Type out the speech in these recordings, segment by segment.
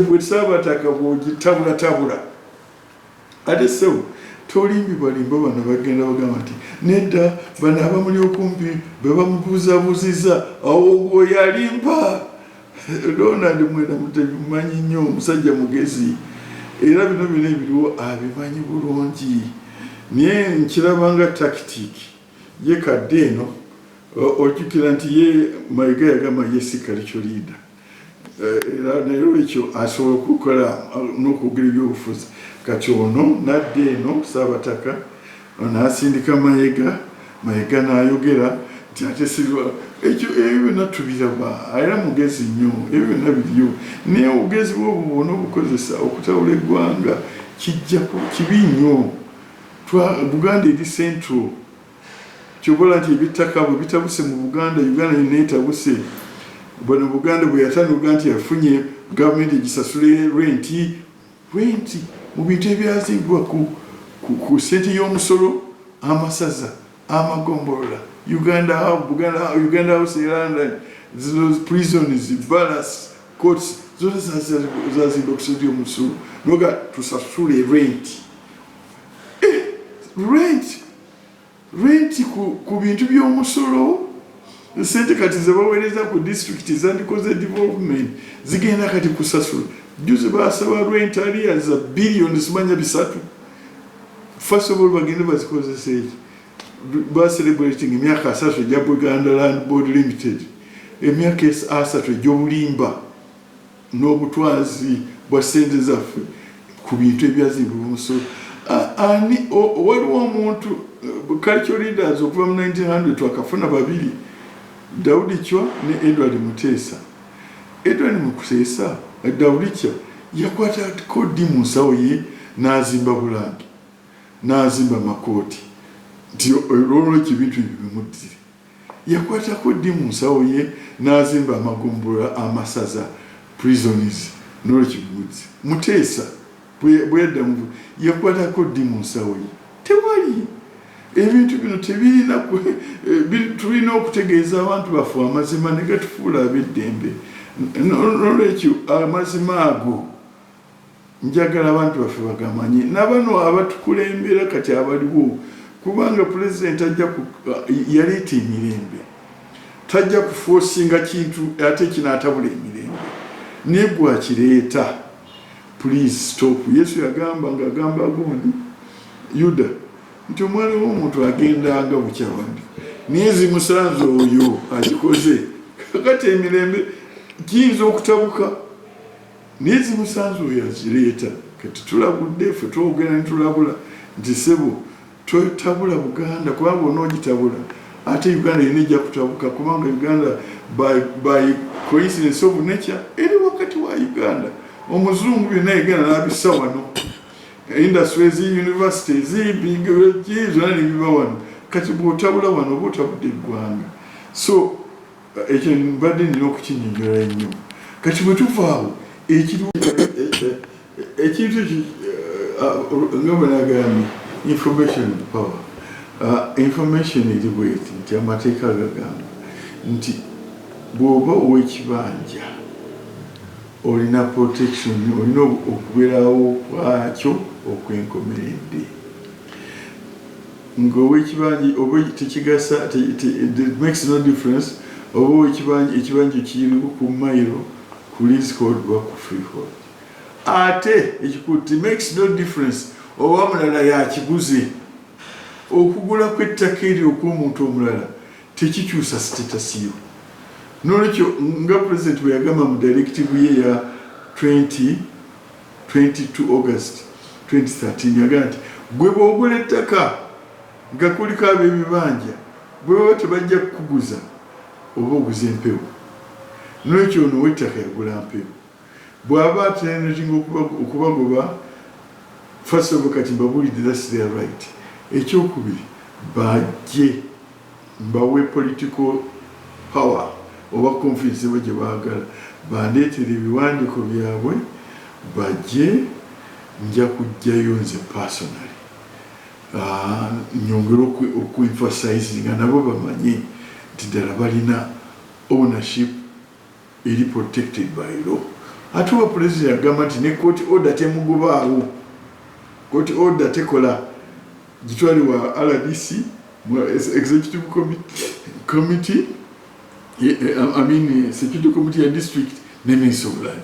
Gwe Ssaabataka bw'ogitabulatabula ate ssebo tolimbibwa limba, bano bagenda bagamba nti nedda, bano abamuli okumpi be bamubuuzabuuzizza. Awo gwe yalimba. Ronald Mwenda Mutebi mumanyi nnyo, omusajja mugezi, era bino byonna ebiriwo abimanyi bulungi, naye nkiraba nga tactic ye kadde eno. Ojjukira nti ye Mayiga yagamba ye si cultural leader, era naye olwekyo asobola okukola n'okwogera ebyobufuzi. Kati ono nadda eno Saabataka n'asindika Mayega, Mayega n'ayogera nti ate sirwa ekyo. Ebyo byonna tubiraba, era mugezi nnyo, ebyo byonna biriyo, naye obugezi bwe obwo bwona obukozesa okutabula eggwanga kijja kibi nnyo. Buganda eri central. Kyobola nti eby'ettaka bwe bitabuse mu Buganda, Uganda yonna etabuse. Bano Buganda bwe yatandika nti yafunye gavumenti egisasule rent mu bintu ebyazimbibwa ku sente y'omusolo, amasaza, amagombolola, Uganda House, Buganda, Uganda House e London, zino prisons, barracks, courts, zonna zazimbwa ku sente y'omusolo. Noga tusasule rent, rent ku bintu by'omusolo. Sente kati zebaweereza ku disitulikiti zandikoze development, zigenda kati kusasula. Juzi basaba rent arrears za biliyoni simanya 300. First of all, bagende bazikozesa eki? Bacelebrating emyaka 30 egya Buganda Land Board Limited, emyaka 30 egy'obulimba n'obutwazi bwa sente zaffe ku bintu ebyazimbibwa omusolo. Ani waliwo omuntu, cultural leaders okuva mu 1900 twakafuna babiri, Daudi Chwa ne Edward Muteesa. Edward Muteesa, Daudi Chwa yakwata kodi mu nsawo ye n'azimba Bulange, n'azimba makooti, nti olwolwekyo ebintu ebyo bimuddire. Yakwatako ddi mu nsawo ye n'azimba amagombolola, amasaza, prisons, nolwekyo bimuddize? Muteesa bwe yadda mu yakwatako ddi mu nsawo ye? Tewali. Ebintu bino tebirina, tulina okutegeeza abantu baffe amazima ne gatufuula ab'eddembe. Nolwekyo amazima ago njagala abantu baffe bagamanye, nabano abatukulembera kati abaliwo, kubanga pulezidenti ajja yaleeta emirembe, tajja kuforcinga kintu ate kinaatabula emirembe, naye gwakireeta, please stop. Yesu yagamba ng'agamba gundi Yuda nti omwana w'omuntu agendanga bukyawandi, naye zimusanze oyo akikoze. Kakati emirembe kiyinza okutabuka, naye zimusanze oyo akireeta. Kati tulabudde ffe, twogera ne tulabula nti sebo, totabula Buganda, kubanga onoogitabula ate Uganda yina ejja kutabuka, kubanga Uganda by coincidence of nature eri wakati wa Uganda. Omuzungu byonna yagenda n'abissa wano, industries, universities, zonna nebiba wano. Kati bw'otabula wano oba otabudde eggwanga. So ekyo mbadde nina okukinyonyola ennyo. Kati bwe tuvaawo, ekiriwo ekintu ekyo nga bwe nagambye, information power. Information eri bweti nti amateeka gagamba nti bw'oba ow'ekibanja olina protection, olina okubeerawo kwakyo okwenkomeredde ng'owekibanja oba tekigasa, it makes no difference oba owekibanja, ekibanja kiriwo ku mayiro, ku leasehold oba ku freehold. Ate ekikulu, it makes no difference oba mulala yakiguze. Okugula kw'ettaka eryo okw'omuntu omulala tekikyusa status yo. Nolwekyo nga president bwe yagamba mu directive ye ya 2022 August 2013, yagamba nti gwe bw'ogula ettaka nga kuliko ab'ebibanja, bwe baba tebajja kukuguza, oba oguza empewo. Nolwekyo ono ow'ettaka yagula mpewo. Bw'aba atenetinga okubagoba, first of all, kati mbabuulidde, that's their right. Ekyokubiri, bajje mbawe political power oba confidence eba gye baagala, bandeetere ebiwandiiko byabwe, bajje, nja kujjayo nze personally. Nyongere okuemphasizinga nabo bamanye nti ddala balina ownership eri protected by law. Ate oba pulezidenti agamba nti ne court order temugobaawo, court order tekola, gitwale wa RDC mu executive committee, I mean security committee ya district ne minister of land.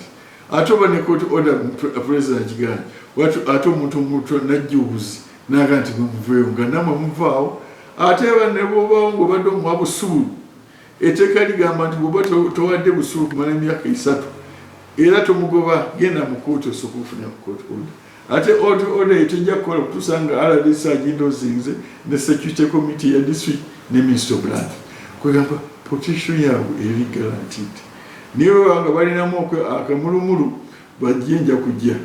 Ate oba ne court order president kiganye, ate omuntu omuntu najja obuzi naga nti muveeyo nga namwe muvaawo. Ate eba ne bwobaawo ng'obadde omuwa busuulu, etteeka ligamba nti bw'oba towadde busuulu kumala emyaka 3, era tomugoba, genda mu kooti osooka ofune court order. Ate order eyo tejja kukola kutuusa nga RDC agindoozinze ne security committee ya district ne minister of land. Kwegamba protection yaabwe eri guaranteed. Naye bwebanga balinamu akamulumulu, bajje, nja kujja.